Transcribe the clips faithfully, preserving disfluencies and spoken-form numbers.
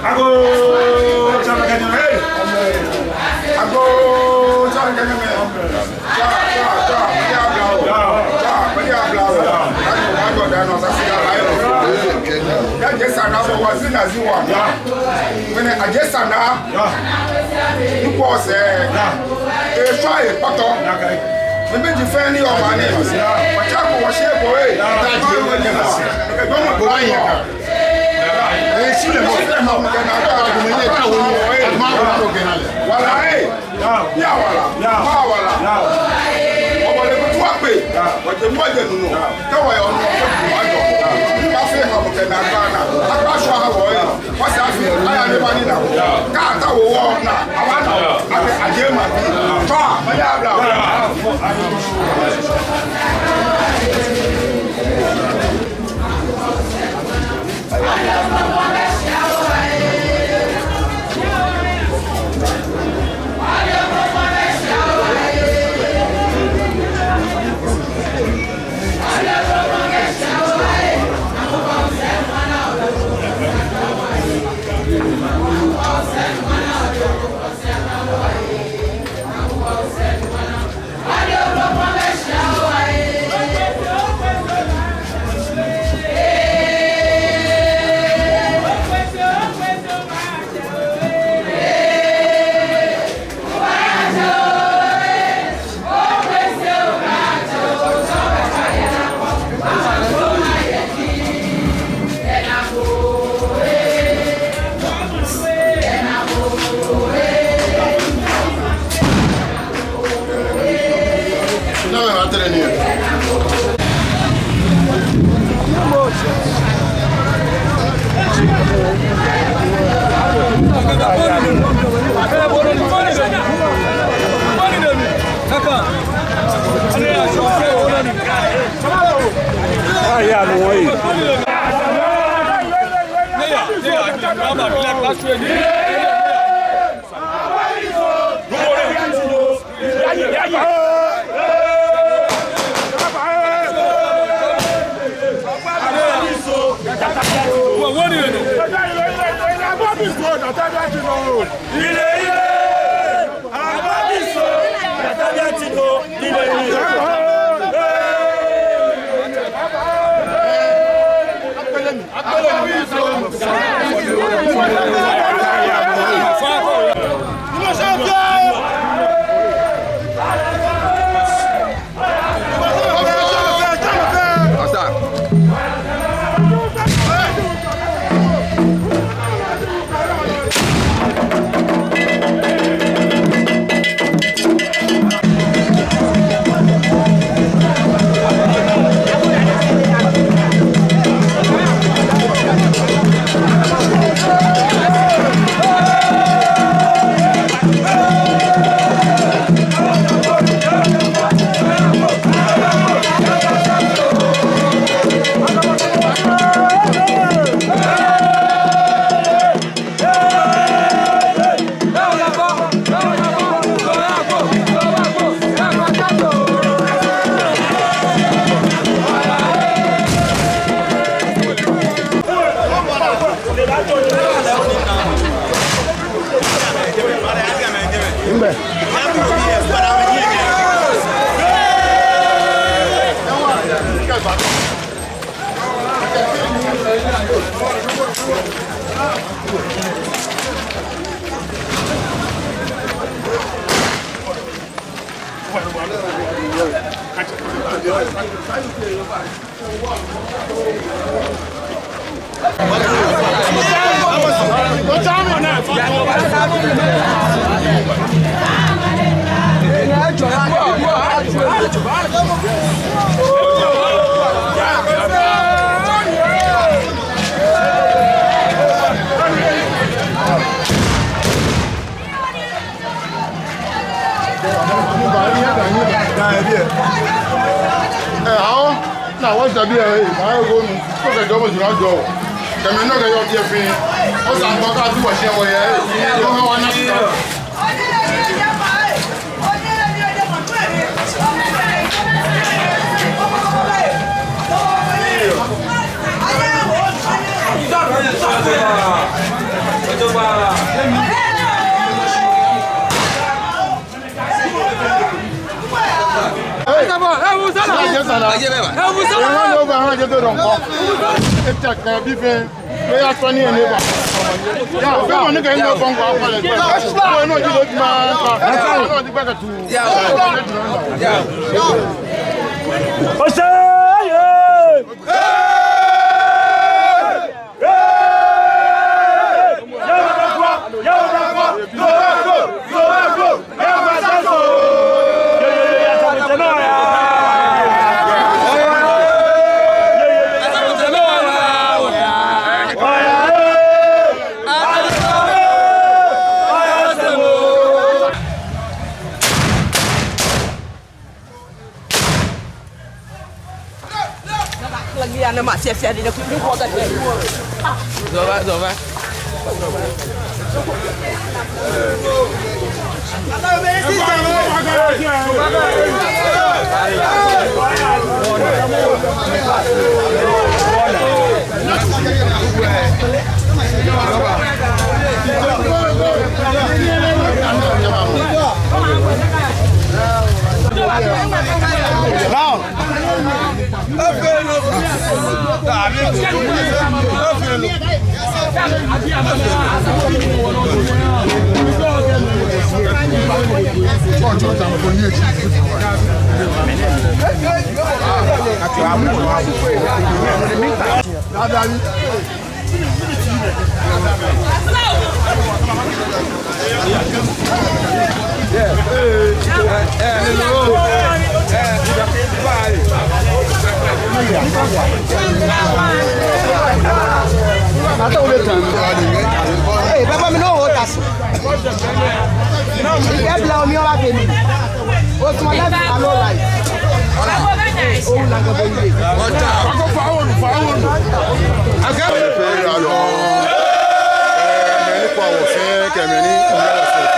Agoo, tswa kɛjɛ, hey! Agoo, tswa kɛjɛ, hey! Tswa, tswa, tswa, kɛji abla oo. Tswa, kɛji abla oo. Kɛji abla oo. Kɛji sane abɔ wa, sane azi wa. Mɛni aje sane. Nukpɔsɛ. Eshwa ekpɔtɔ. Mɛni ji fɛɛ ni yɔɔ maŋ nɛɛ. Wɔtsa ko wɔshi eko ee. Wala ee. Ni awala. Ni awala. Wɔbɔle kutu akpe. Wɔje mɔ je nunu. Kɛ wɔyɛ onu. Wɔjɔ. Ni ma fee ha mɔ kɛ na gba na. Akpa shwa ha wɔ ee. Wɔsɛɛ afi, aya ni ma ni na. Kɛ ata wo wɔ na, awa na. Akɛ aje maŋ bi. Tswa, mɛni abla. Ɛ, awo, na wɔ sabi ɛ, ba ɛ ko nu, ko kɛ jɔɔmɔ jura jɔ. Kɛ mɛi nɔ kɛ yɔ biɛ fɛɛ. O sa gbɔ ka du wɔ shi wɔ yɛ. Ko ha wa na. Ee, baba mi nɔ wo ta so. Ike bla omi ɔba fee mi. O tuma la alo lai. O wula ka bo ile. Fɛɛ ya lɔ. Mɛi ni kɔ wɔ fɛɛ kɛ mɛi ni kɔ wɔ fɛɛ.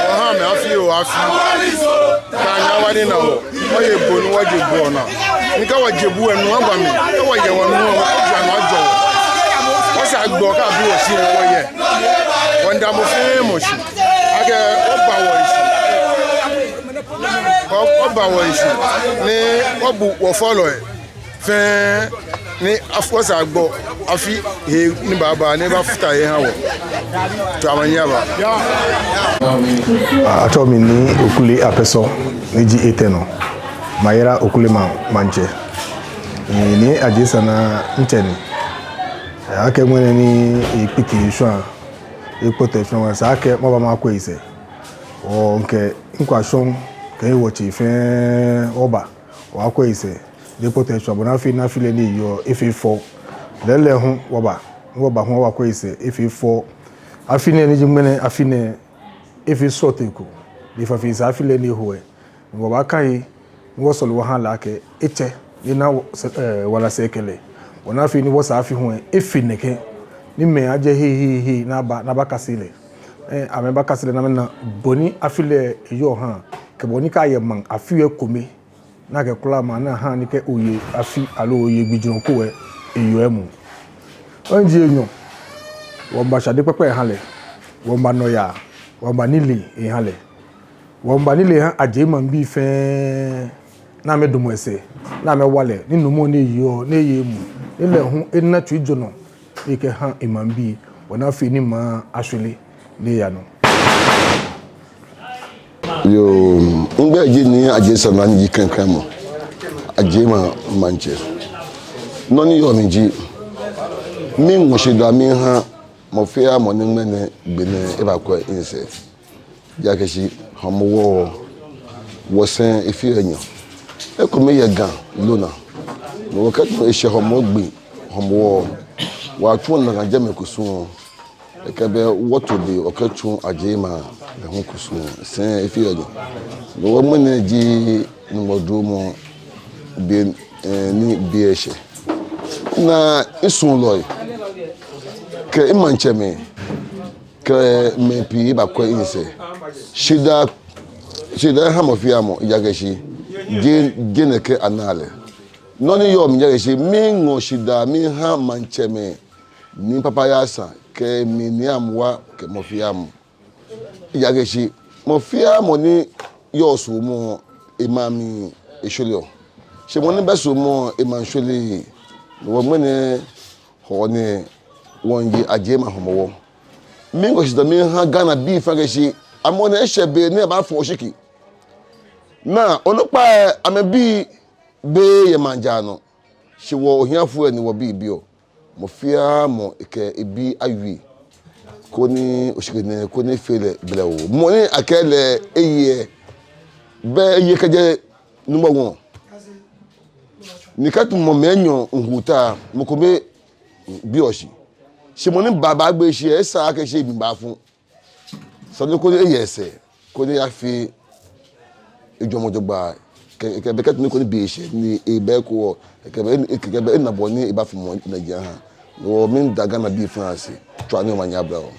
Wɔha mɛi afi oo afi. Kɛ anyɛ awa ni na wɔ. Wɔye bo ni wɔje bo naa. Ni kɛ wɔje bo lɛ nu agba mli. Kɛ wɔye wɔ nu, wɔje anu ajɔ wɔ. Kɛ agbo kɛ abi wɔshi wɔyɛ. Wɔmiida mɔ fɛɛ mɔ shi akɛ oba wɔshi. O-, oba wɔshi ni obu wɔfɔlɔi fɛɛ ni afɔ sa agbo afi hee ni baaba ni baafata he aha wɔ. Tswa omanye aba. Atsɛɔ mi Nii Okule Apɛsɔ ni ji etɛ nɔ. Mayera Okule maŋ, maŋtsɛ. Nii Adjei Sana mitsɛ ni. Akɛ ŋmɛnɛ ni ekpiti eshwã, ekpɔtɔ eshwã, wɔsa akɛ maba makwɛ esɛɛ. Wɔŋkɛ ŋkwashɔŋ kɛ wɔtsɛ fɛɛ wɔba wɔkwɛ esɛɛ. Ni ekpɔtɔ eshwã bɔ ni afi, ni afi lɛ ni eyɔɔ efee fɛo. Lɛɛlɛŋ hu wɔba, wɔba hu wɔkwɛ esɛɛ efee fɛo. Afi nɛɛ ni ji ŋmɛnɛ afi nɛɛ efee srɔto ko. Ni efa fe sɛɛ afi lɛ ni eho lɛ. Ni wɔbaakã he, ni wɔsɔle wɔhã lɛ akɛ etsɛ, ni ena wɔ-, sɛ-, eh, wala sɛɛkɛlɛ. Bɔ ni afi ni wɔsɛɛ afi hu lɛ, efe nɛkɛ. Ni mɛi ajɛ hei, hei, hei, ni aba, ni abakase lɛ. Eh, amɛbakase lɛ, ni amɛna bɔ ni afi lɛ eyɔɔ hã, kɛ bɔ ni kɛ ayɛ maŋ afi lɛ ekome, ni akɛ kula maŋ ni ahã ni kɛ oye afi aloo oye gbijurɔ ko lɛ, eyɔɔ emuu. Wɔji enyɔ, wɔmiiba shade kpakpa ehã lɛ, wɔmiiba nɔyaa, wɔmiiba nilee ehã lɛ. Wɔmiiba nilee ehã Adjei maŋbii fɛɛ, ni amɛdamɔ esɛɛ, ni amɛwa lɛ, ni nuumo ni eyɔɔ, ni eye emuu, ni lɛ hu ena tsuijurɔ ni ekɛhã emaŋbii, bɔ ni afee ni maŋ ashwere ni eya nɔ. Yoo, migbɛi ji Nii Adjei Sana ni ji klɛŋklɛŋ mɔ, Adjei maŋ maŋtsɛ. Nɔ ni yɔɔ mli ji, miiŋɔ shidaa miihã mɔ fɛɛ mɔ ni ŋmɛnɛ gbi nɛɛ ebakwɛ misɛɛ. Ejaakɛ shi Hɔmɔwɔ, wɔsɛɛ efeɔ enyɔ. Ekome yɛ Ga loo naa. Ni wɔkɛɛ tamɔ eshɛ Hɔmɔwɔ gbi, Hɔmɔwɔ, wɔtsuɔ nakai jɛmɛ kusum. Ekɛbɛ wɔto be wɔkɛtsu Adjei maŋ lɛ hu kusum. Sɛɛ efeɔ enyɔ. Ni wɔ ŋmɛnɛ ji Nyɔŋmɔ duromɔ be, eh, ni be eshɛ. Ni misuɔlɔi kɛ mimaŋtsɛmɛi kɛ mɛi pii bakwɛ misɛɛ. Shidaa, shidaa ehã mɔ fɛɛ mɔ, ejaakɛ shi jeee, jeee nɛkɛ anaa lɛ. Nɔ ni yɔɔ mli ejaakɛ shi miiŋɔ shidaa miihã maŋtsɛmɛi, Nii Papa Yasa kɛ mi Nii Amuwa kɛ mɔ fɛɛ mɔ. Ejaakɛ shi mɔ fɛɛ mɔ ni yɔɔ suɔmɔ, emaŋ mli eshwereɔ. Shi mɔ ni bɛ suɔmɔ, emaŋ shwereee. Wɔ ŋmɛnɛ Hɔɔ nɛɛ, wɔji Adjei maŋ Hɔmɔwɔ. Miiŋɔ shidaa miihã Ghanabii fɛɛ akɛ shi amrɔ nɛɛ eshɛ be ni abaafɔ oshiki. Ni onukpai amɛbii bɛ yɛ maŋ jara nɔ. Shi wɔ ohiafoi ni wɔbii biɔ. Mɔ fɛɛ mɔ ekɛ ebii awie. Koni oshiki nɛɛ, koni efee lɛ blɛoo. Mɔ ni akɛɛ lɛ eye, bɛ eye kɛjɛ Nuumo ŋɔɔ. Ni kɛ tamɔ mɛi enyɔ ŋhu ta, mɔ kome biɔ shi. Shi mɔ ni baa, baagbee shi, esa akɛ shi ebi baafu. Sani koni eye esɛɛ, koni eyafee ejwɛŋmɔ jogbaŋŋ. Kɛ, kɛ, bɛ kɛ tamɔ koni be eshɛ, ni ebɛ ko, kɛ bɛ, kɛ bɛ ena bɔ ni ebaafo mɔ ni eji aha. Wɔ miida Ghanabii fɛɛ ase, tswa ni omanye aba oo.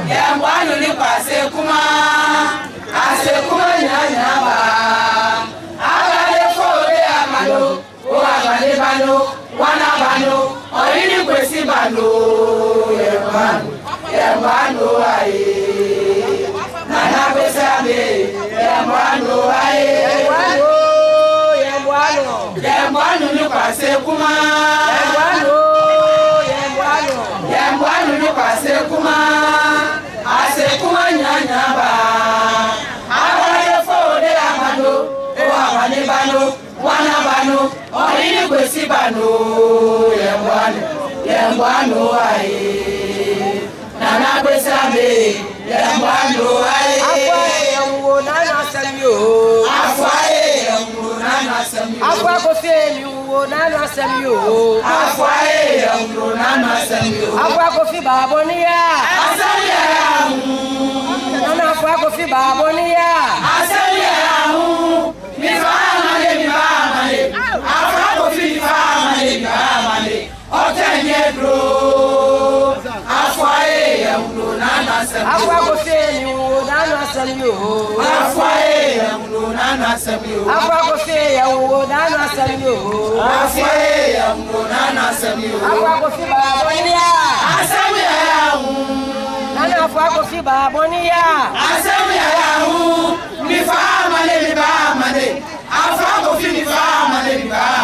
Yɛmɔ anu ni kwa Asekuma, Asekuma nyanyaba. Abale fo de amalo, o abale balo, wana balo, oyini kwesi balo, yɛmɔ anu, yɛmɔ anu aye. Nana kwesi abe, yɛmɔ anu aye. Yɛmɔ anu, yɛmɔ anu. Yɛmɔ anu ni kwa Asekuma. Yɛmɔ anu, yɛmɔ anu. Yɛmɔ anu ni kwa Asekuma. Asekuma nyanyaba. Abale fo de amalo, o abale balo, wana balo, oyini kwesi balo, yɛmɔ anu. Yɛŋ bɔ ni owa yɛ. Nana Kwesi Abe, yɛŋ bɔ ni owa yɛ. Afua yɛ ŋwo Nana Asɛm yoo. Afua yɛ ŋwo Nana Asɛm yoo. Afua Kofi ni ŋwo Nana Asɛm yoo. Afua yɛ ŋwo Nana Asɛm yoo. Afua Kofi baa bɔ ni yaa. Asɛm yaa hu. Nana Afua Kofi baa bɔ ni yaa. Asɛm yaa hu. Mifaa amane, mibaa amane. Afua Kofi, mifaa amane, mibaa amane. Otɛ nyɛ dro. Afua yɛ ŋwo Nana Asɛm yoo. Afua Kofi ni ŋwo Nana Asɛm yoo. Afua yɛ ŋwo Nana Asɛm yoo. Afua Kofi yɛ ŋwo Nana Asɛm yoo. Afua yɛ ŋwo Nana Asɛm yoo. Afua Kofi baa bɔ ni yaa. Asɛm yaa hu. Nana Afua Kofi baa bɔ ni yaa. Asɛm yaa hu. Mifaa amane, mibaa amane. Afua Kofi, mifaa amane, mibaa